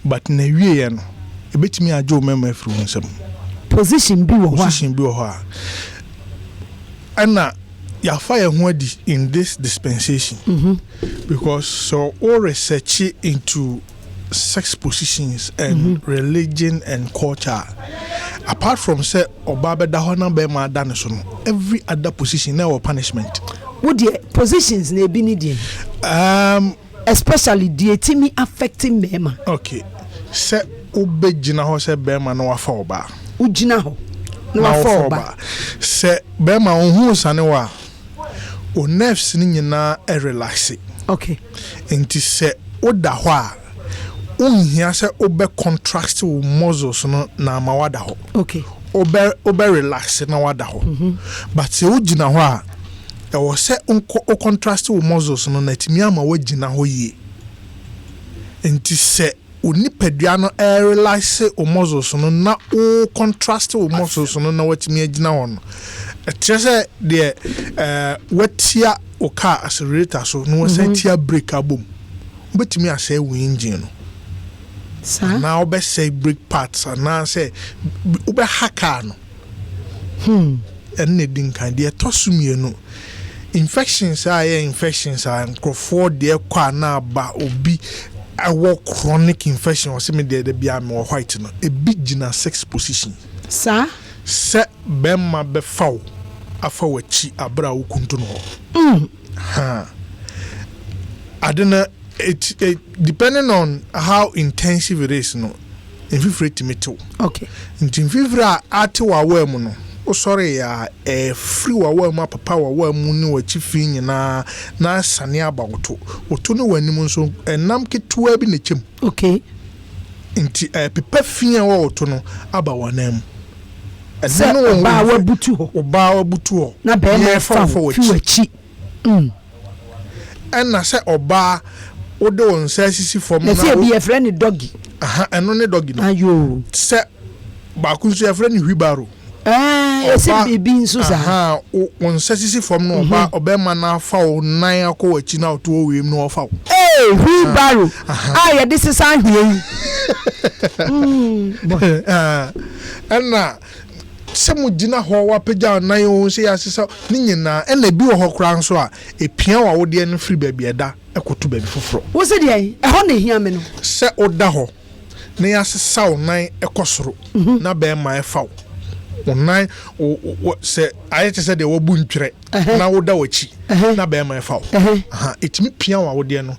But na wieɛ no, ɛbɛtumi agye wo mɛma afiri wo nsam. Position bi wɔ hɔ a. Position bi wɔ hɔ a, ɛna yɛafa yɛn ho adi in this dispensation, because so wo research into sex positions and religion and culture, apart from sɛ ɔbaa bɛda hɔ na bɛrima ada ne so no, every other position na ɛwɔ punishment. Wo deɛ, positions na ebi ni deɛ, especially deɛ etimi affecting mmarima. Okay, sɛ wobɛgyina hɔ sɛ bɛrima na wafa ɔbaa. Wogyina hɔ na wafa ɔbaa. Sɛ bɛrima ohun sane wɔ a, o nerves no nyinaa ɛrelax. Nti sɛ woda hɔ a, wonhia sɛ wobɛ contract wo muscles no na ama wada hɔ. Wobɛ relax na wada hɔ. But sɛ wogyina hɔ a, ɛwɔ sɛ nkɔ wo contract wo muscles no na atumi ama woagyina hɔ yie. Nti sɛ wo nipadua no ɛrelax wo muscles no na wo contract wo muscles no na watumi agyina hɔ no, ɛkyerɛ sɛ deɛ watia wo car accelerator so na wasan tia brake abom, wobɛtumi asɛe wo engine no saa anaa wobɛsɛe brake parts anaasɛ wobɛha car no. Ɛno na ɛdi nkan. Deɛ ɛtɔ so mmienu, infections a ɛyɛ infections a nkurɔfoɔ deɛ kɔ a na aba, obi ɛwɔ chronic infection, ɔsɛ me deɛ, de bia mewɔ white no, ebi gyina sex position. Sɛ bɛrima bɛfa wo afa w'akyi abere a wokuntu no hɔ ha ade no, it depending on how intensive it is no, mfifire tumi tew. Nti mfifire a ate w'awa mu no, wosɔre yɛ a, ɛfiri w'awa mu apapa w'awa mu ne w'akyi fi nyinaa na asane aba wo to. Wo to ne w'anim nso, ɛnam ketewa bi na ɛkyɛm. Nti ɛpepa fi a ɛwɔ wo to no aba w'anan mu. Sɛ Ɛno ne ɔbaa wabutu hɔ. Ɔbaa wabutu hɔ na bɛrima yɛfa fa wo wo fa fi w'akyi. W'akyi. Ɛna sɛ ɔbaa wode wo nsa asisi fam na sɛ wo- ebi yɛfrɛ ne doggy. Aha, ɛno ne doggy no. Ayo. Sɛ baako nso yɛfrɛ no wheelbarrow. Ɛsɛ biribi nso saa. Aha, wo nsa sisi fam no, ɔba ɔbɛrima no afa wo nan akɔ w'akyi na ɔto wɔ wiem na ɔfa wo. Ee, wheelbarrow a yɛde sesa ahwea yi. Boy. Ah, ɛna sɛ mo gyina hɔ wapagya wo nan o sɛ yɛasesa ne nyinaa, ɛna ebi wɔ hɔ koraa nso a epia w'awodeɛ no firi baabi ɛda ɛkɔto baabi foforɔ. Wo sɛ deɛ ɛhɔ na ehia me no. Sɛ woda hɔ na yɛasesa wo nan ɛkɔ soro na bɛrima ɛfa wo nan sɛ ayɛ te sɛ deɛ wabu ntwerɛ na woda w'akyi na bɛrima ɛfa wo. Aha, ɛtumi pia w'awodeɛ no.